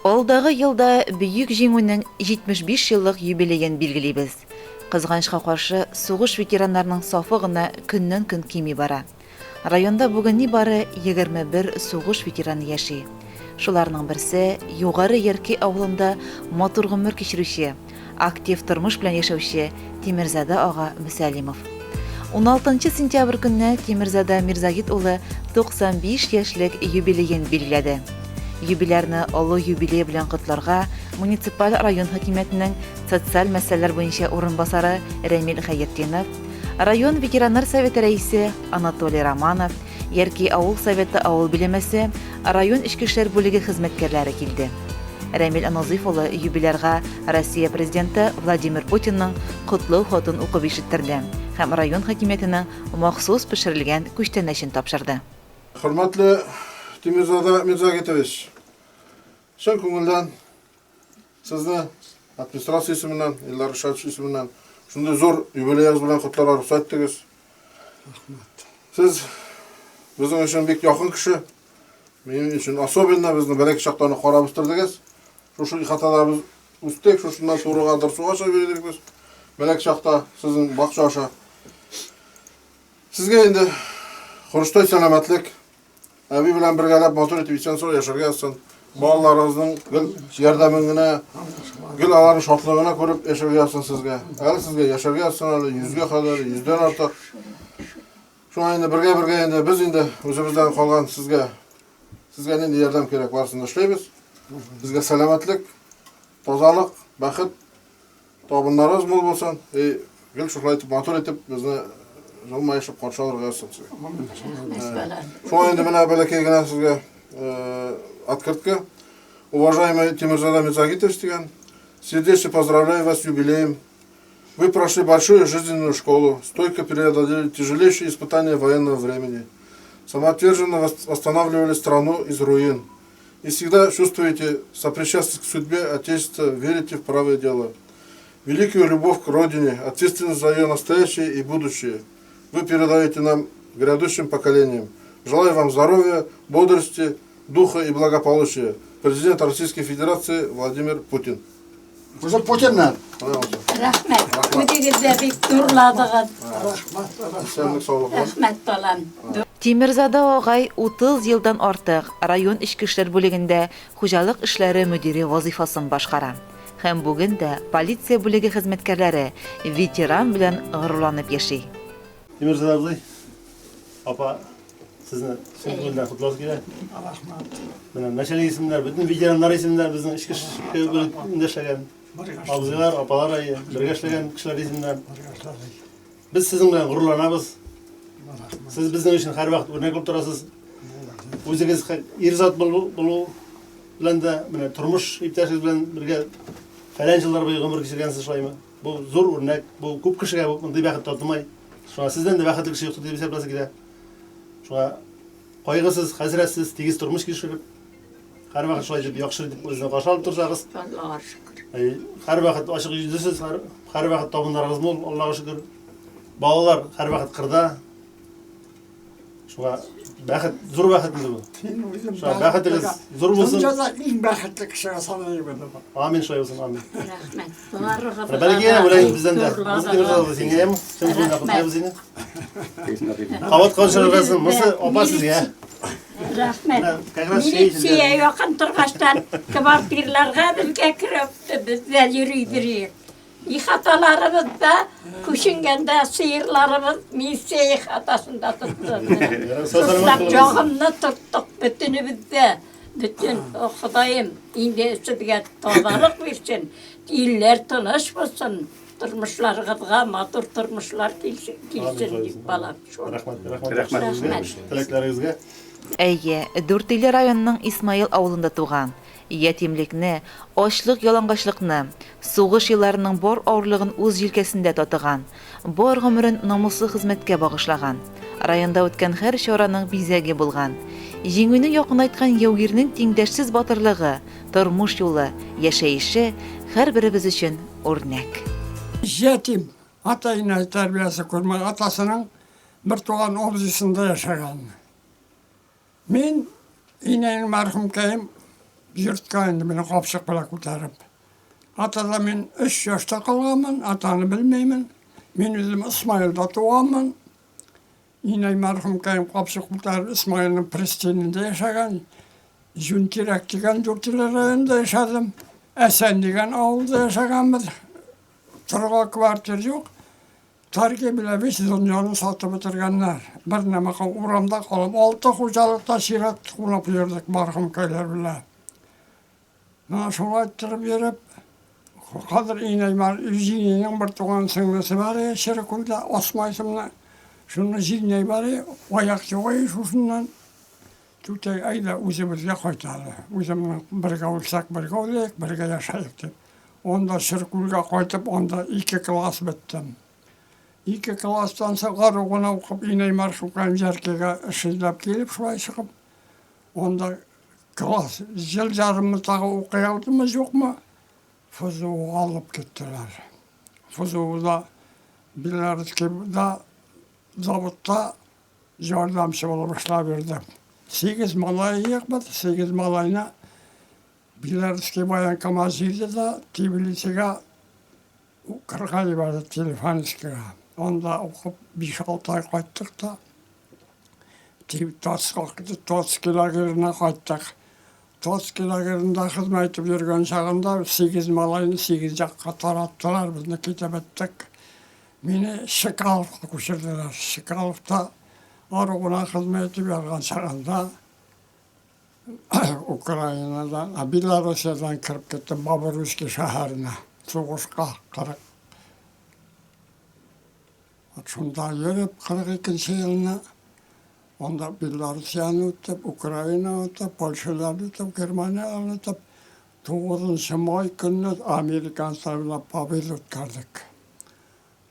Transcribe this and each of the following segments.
Алдагы елда Бөек Җиңүнең 75 еллык юбилеен билгелибез. Кызганычка каршы, сугыш ветераннарының сафы гына көннән-көн кими бара. Районда бүген нибары 21 сугыш ветераны яши. Шуларның берсе, Югары Ярки авылында матур гомер кичерүче, актив тормыш белән яшәүче Тимерзада ага Мөсәлимов. 16 сентябрь көнне Тимерзада Мирзагит улы 95 яшьлек юбилеен билгеләде. Юбилярны олы юбилее белән котларга муниципаль район хакимиятенең социаль мәсьәләләр буенча урынбасары Рәмил Хәертдинов, район ветераннар советы рәисе Анатолий Романов, Ярки авыл советы авыл биләмәсе, район эчке эшләр бүлеге хезмәткәрләре килде. Рәмил Назыйф улы юбилярга Россия Президенты Владимир Путинның котлау хатын укып ишеттерде һәм район хакимиятенең махсус пешерелгән күчтәнәчен тапшырды. Хөрмәтле Тимерзада Мирзагитович, чын күңелдән сезне администрация исеменнән, Илдар Ришатович исеменнән шундый зур юбилеегыз белән котларга рөхсәт итегез. Рәхмәт. Сез безнең өчен бик якын кеше. Минем өчен особенно безне бәләкәй чактан ук карап үстердегез. Шушы ихатада без үстек, шушыннан турыга Дырсуга чыгып йөрдек без. Бәләкәй чакта сезнең бакча аша. Сезгә инде корычтай сәламәтлек, әби белән бергәләп матур итеп исән-сау яшәргә язсын. Балаларыгызның гел ярдәмен генә, гел аларның шатлыгын гына күреп яшәргә язсын сезгә. Әле сезгә яшәргә язсын әле йөзгә кадәр, йөздән артык. Шуңа инде бергә-бергә инде без инде үзебездән калган сезгә сезгә нинди ярдәм кирәк, барысын да эшләйбез. Сезгә сәламәтлек, тазалык, бәхет, Табыннарыгыз мул булсын. И гел шулай итеп матур итеп безне җылмаешып каршы алырга язсын сезгә. Шулай инде менә бәләкәй генә сезгә открытка. Уважаемый Тимирзада Мирзагитович дигән, сердечно поздравляю вас с юбилеем. Вы прошли большую жизненную школу, стойко преодолели тяжелейшие испытания военного времени, самоотверженно восстанавливали страну из руин. И всегда чувствуете сопричастность к судьбе Отечества, верите в правое дело. Великую любовь к Родине, ответственность за ее настоящее и будущее вы передаете нам, грядущим поколениям. Желаю вам здоровья, бодрости, духа и благополучия. Президент Российской Федерации Владимир Путин. Уже Путиннан. Рәхмәт. Үзегез дә бик зурладыгыз. Рәхмәт. Исәнлек, саулык. Рәхмәт, балам. Тимерзада агай 30 елдан артык район эчке эшләр бүлегендә хуҗалык эшләре мөдире вазыйфасын башкара. Һәм бүген дә полиция бүлеге хезмәткәрләре ветеран белән горурланып яши. Тимерзада абзый, апа, сезне чын күңелдән котласым килә. Рәхмәт. Менә начальник исемнәр, бөтен ветераннар исемнәр безнең эчке эшләр бүлегендә эшләгән. Абзыйлар, апалар, әйе, бергә эшләгән кешеләр исемнәр. Без сезнең белән горурланабыз. Сез безнең өчен һәрвакыт үрнәк булып торасыз. Үзегез ир зат булу, булу белән дә, менә тормыш иптәшегез белән бергә фәлән еллар буе гомер кичергәнсез шулаймы? Бу зур үрнәк, бу күп кешегә мондый бәхет татымай. Шуңа сездән дә бәхетле кеше юктыр дип исәпләсе килә. Шуңа кайгысыз, хәсрәтсез, тигез тормыш кичереп, һәрвакыт шулай итеп яхшы итеп үзеңне каршы алып торсагыз. Аллага шөкер. Һәрвакыт ачык йөзлесез, һәрвакыт табыннарыгыз мул, Аллага шөкер. Балалар һәрвакыт кырда. Шуңа бәхет, зур бәхет инде бу. Мин үзем Шуңа бәхетегез зур булсын. Дөньяда иң бәхетле кешегә саныйм үземне. Амин шулай булсын, амин. Рәхмәт. Барыгызга Бәлки да бүләк бездән дә. зурладыгыз. Без сиңа ям, чын күңелдән котлыйбыз сине. Кабат кавышырга Мысы апа сезгә. Рәхмәт. Как раз чәй Милиция якын торгачтан квартирларга безгә кереп, бездә йөри йөри. Ихаталарыбызда күченгәндә сыерларыбыз милиция ихатасында тотты. Шушлап ягымны тоттык бөтенебез дә. Бөтен, о, Ходаем, инде сезгә тазалык бирсен, илләр тыныч булсын, тормышларыгызга матур тормышлар килсен, килсен дип балам. Шул. Рәхмәт, рәхмәт, рәхмәт. Теләкләрегезгә. Әйе, Дүртөйле районының Исмаил авылында туган. Ятимлекне, ачлык-ялангачлыкны, сугыш елларының бар авырлыгын үз җилкәсендә татыган, бар гомерен намуслы хезмәткә багышлаган, районда үткән һәр чараның бизәге булган, Җиңүне якынайткан яугирнең тиңдәшсез батырлыгы, тормыш юлы, яшәеше һәрберебез өчен үрнәк. Ятим, ата-инә тәрбиясе күрмәгән, атасының бертуган абзыйсында яшәгән. Мин инәйнең мәрхүмкәем Йөрткән инде мине капчык белән күтәреп. Атада мин өч яшьтә калганмын, атаны белмәймен. Мин үзем Исмаилда туганмын. Инәй мәрхүмкәем капчык күтәреп Исмаилның пристанендә яшәгән. Җүнтирәк дигән Дүртөйле районында яшәдем. Әсән дигән авылда яшәгәнбез. Торырга квартир юк. Тарки белән весь дөньяны сатып бетергәннәр. Бер нәмә урамда калып, алты хуҗалыкта чират кунып йөрдек мәрхүмкәйләр белән. Менә шулай иттереп йөреп, хәзер инәй бар, җиңнинең бер туган сеңлесе бар, Черекүлдә, Асма исемле. Шуны җиңнәй бар, аяк юк шушыннан. Түтәй, әйдә, үзебезгә кайталы. Үземнең бергә үлсәк, бергә үләйек, бергә яшәйек дип. Анда Черекүлгә кайтып, анда ике класс беттем. Ике класстан соң ару гына укып, инәй мәрхүмкәем Җәркәгә эш эзләп килеп, шулай чыгып, анда Класс ел ярымны тагы укый алдымы, юкмы, ФЗУга алып киттеләр. ФЗУда Белорусскийда заводта ярдәмче булып эшләп йөрдем. Сигез малай иек без, сигез малайны Белорусский военкомат җыйды да Тбилисига укырга җибәрде, телефонисткага. Анда укып биш-алты ай кайттык та, Тоцкий лагерена кайттык. Тоцкий лагерында хезмәт итеп йөргән чагында сигез малайны сигез якка тараттылар, безне китеп беттек. Мине Чкаловка күчерделәр. Чкаловта ару гына хезмәт итеп йөргән чагында Украинадан, Белоруссиядән кереп киттем Бобруйский шәһәренә, сугышка 40. Шунда йөреп, 42 нче елны анда Белоруссияне үтеп, Украина үтеп, Польшаларны үтеп, Германияне үтеп, 9 май көнне американецлар белән победа үткәрдек.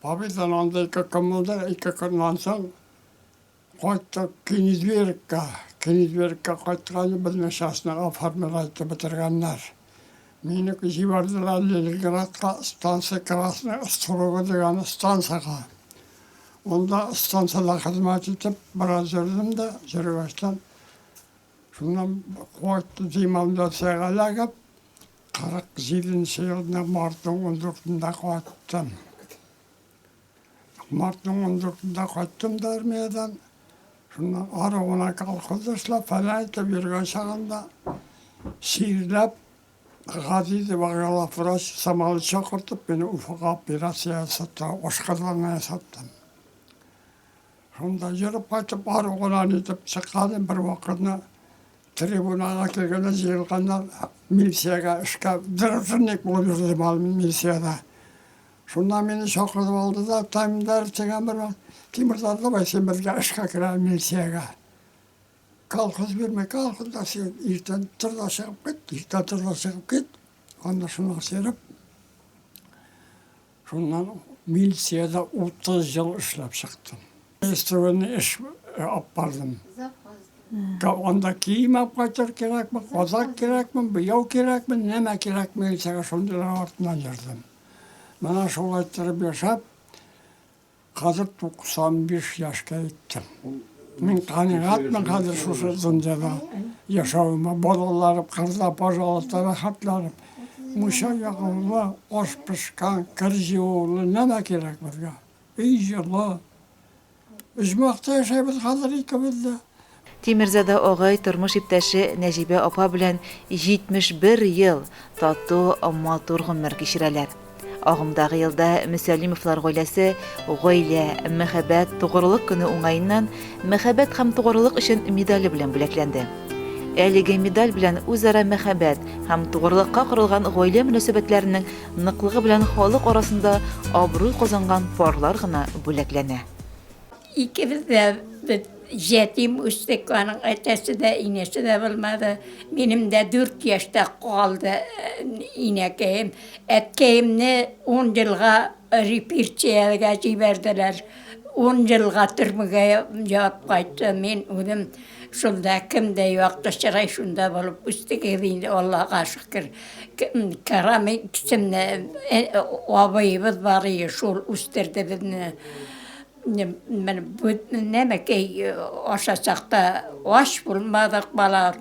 Победадан анда ике көн булды, ике көннән соң Кайттык Кенигсбергка. Кенигсбергка кайткач, безне частныйга оформлять итеп бетергәннәр. Мине җибәрделәр Ленинградка, станция Красная Острога дигән станциягә. Анда станциядә хезмәт итеп, бераз йөрдем дә, йөргәчтән, шуннан кайтты демобилизациягә эләгеп, 47 нче елның мартның ундүртендә кайттым. Мартның ундүртендә кайттым да армиядән. Шуннан ары гына колхозда эшләп, фәлән итеп йөргән чагында чирләп, Газизов главврач самолет чакыртып, мине Уфага операция ясатты, ашказанына ясатты. Шунда йөреп кайтып, ару гына нитеп чыккан бер вакытны трибунага килгәндә җыелганнар милициягә эшкә дружинник булып йөрдем әле мин милициядә. Шуннан мине чакырып алды да, Таймдаров дигән бер Тимурзар, давай син безгә эшкә кер милициягә. Колхоз бирмә, колхозда син иртән тор да чыгып кит, иртән тор да чыгып кит. Анда шуннан сөйләп, шуннан милициядә 30 ел эшләп чыктым. Стройный эш алып бардым. Анда кием алып кайтыр кирәкме, казак кирәкме, буяу кирәкме, нәмә кирәк милициягә шундыйлар артыннан йөрдем. Менә шулай иттереп яшәп, хәзер 95 яшькә җиттем. Мин канәгатьмен хәзер шушы дөньяда яшәвемә. Балаларым кырда, пожалуйста, рәхәтләнеп, мунча ягулы, аш пешкән, кер җыюлы, нәмә кирәк безгә? Өй җылы. Оҗмахта яшәйбез хәзер икебез дә. Тимерзада агай тормыш иптәше Нәҗибә апа белән 71 ел тату, матур гомер кичерәләр. Агымдагы елда Мөсәлимовлар гаиләсе Гаилә, мәхәббәт, тугрылык көне уңаеннан Мәхәббәт һәм тугрылык өчен медале белән бүләкләнде. Әлеге медаль белән үзара мәхәббәт һәм тугрылыкка корылган гаилә мөнәсәбәтләренең ныклыгы белән халык арасында абруй казанган парлар гына бүләкләнә. Икебез дә без җәтим үстек, аның әтәсе дә, инәсе дә булмады. Минем дә дүрт яшьтә калды инәкәем. Әткәемне ун елга репертиягә җибәрделәр. Ун елга төрмәгә ятып кайтты. Мин үзем шунда кемдә якты чырай шунда булып үстек инде, Аллага шөкер. Карам исемле абыебыз бар иде, шул үстерде безне. Менә бу нәмәкәй ашасак та ач булмадык, бала.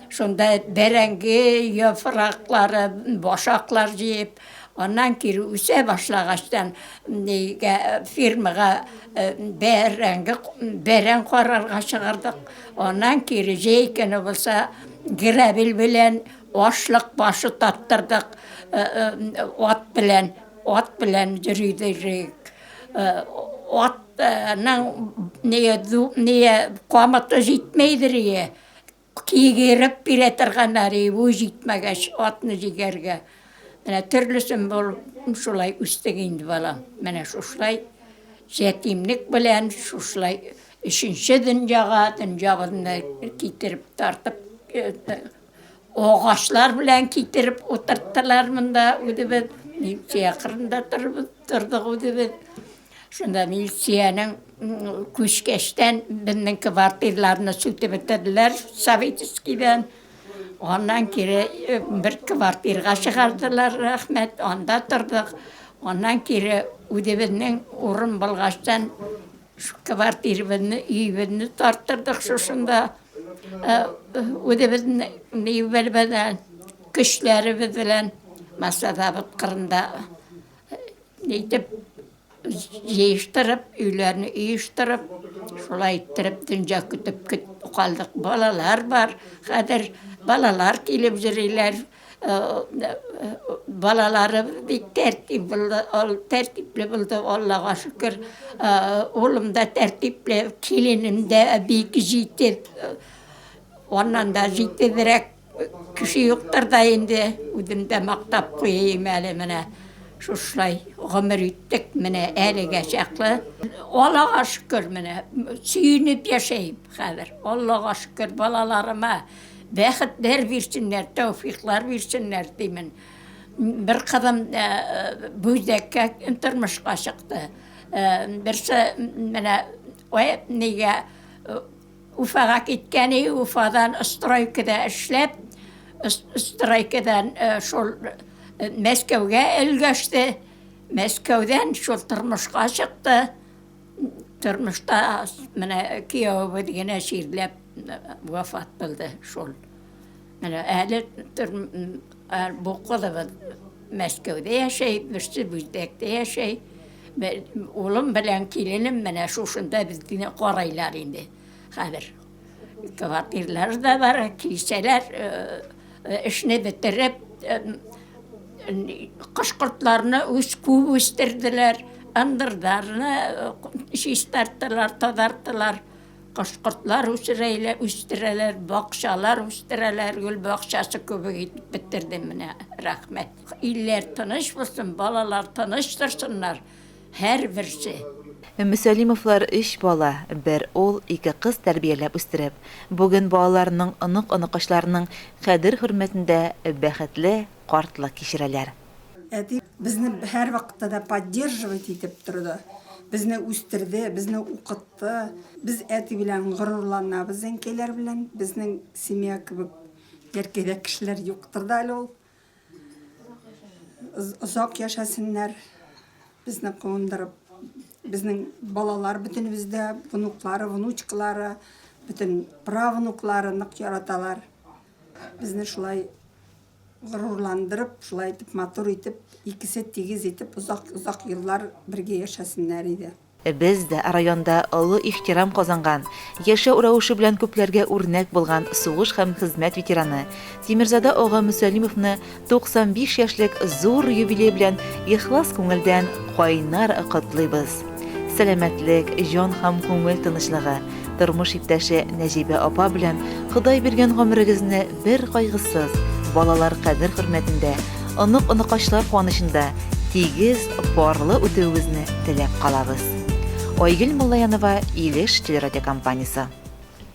Шунда бәрәңге яфраклары, башаклар җыеп, аннан кире үсә башлагачтан нигә фирмага бәрәңге бәрән карарга чыгардык. Аннан кире җәй көне булса грабель белән ашлык башы таттырдык ат белән, ат белән йөридек. Атның не камыты җитмәйдер ие. Кигереп бирә торганнар и, буй җитмәгәч, атны җигәргә. Менә төрлесен булып шулай үстек инде, балам. Менә шушылай ятимлек белән шушылай өченче дөньяга, дөньябызны китереп тартып, агачлар белән китереп утырттылар монда үзебез. Милиция кырында торбыз, тордык үзебез. Шунда милициянең күчкәчтән безнең квартирларны сүтеп бетерделәр Советскийдан. Аннан кире бер квартирга чыгардылар, рәхмәт, анда тордык. Аннан кире үзебезнең урын булгачтан квартирыбызны, өебезне тарттырдык шушында. Үзебезнең белән, көчләребез белән Маслозавод кырында Итеп җыештырып, өйләрне оештырып, шулай иттереп дөнья көтеп көт калдык. Балалар бар, хәзер балалар килеп йөриләр. Балалары бик тәртип булды, тәртипле булды, Аллага шөкер. Улым да тәртипле, киленем дә бик җитез. Аннан да җитезрәк Кеше юктыр да инде, үзем дә мактап куйыйм әле менә. Шушылай гомер иттек менә әлегә чаклы. Аллага шөкер менә, сөенеп яшәйм хәзер. Аллага шөкер, балаларыма бәхетләр бирсеннәр, тәүфыйклар бирсеннәр димен. Бер кызым Бүздәккә тормышка чыкты. Берсе менә нигә Уфага киткән и, Уфадан стройкада эшләп, стройкадан шул Мәскәүгә өлгәште. Мәскәүдән шул тормышка чыкты. Тормышта менә киявебез генә чирләп вафат булды шул. Менә әле бу кызыбыз Мәскәүдә яшәй, берсе Бүздәктә яшәй. Улым белән киленем менә шушында безне карайлар инде хәзер. Квартирлары да бар, килсәләр, эшне бетереп, кош-кортларны үз күп үстерделәр, ындырларны чистарттылар, тазарттылар. Кош-кортлар үстерәләр, үстерәләр, бакчалар үстерәләр, гөл бакчасы кебек итеп бетерде менә, рәхмәт. Илләр тыныч булсын, балалар тыныч торсыннар, һәрберсе. Мөсәлимовлар өч бала, бер ул, ике кыз тәрбияләп үстереп, бүген балаларының, онык-оныкачларының кадер-хөрмәтендә бәхетле картлык кичерәләр. Әти безне һәрвакытта да поддерживать итеп торды. Безне үстерде, безне укытты. Без әти белән горурланабыз әнкәйләр белән. Безнең семья кебек Яркәйдә кешеләр юктыр да әле ул. Озак яшәсеннәр, безне куындырып. Безнең балалар бөтенебез дә, внуклары, внучкалары, бөтен правнуклары нык яраталар. Безне шулай горурландырып, шулай итеп матур итеп, икесе тигез итеп озак-озак еллар бергә яшәсеннәр иде. Без дә районда олы ихтирам казанган, яшәү рәвеше белән күпләргә үрнәк булган сугыш һәм хезмәт ветераны Тимерзада ага Мөсәлимовны 95 яшьлек зур юбилей белән ихлас күңелдән кайнар котлыйбыз! Сәламәтлек, җан һәм күңел тынычлыгы, тормыш иптәше Нәҗибә апа белән Ходай биргән гомерегезне бер кайгысыз, балалар кадер-хөрмәтендә, онык-оныкачлар куанычында тигез, парлы үтүегезне теләп калабыз. Айгөл Муллаянова, Илеш телерадиокомпаниясе.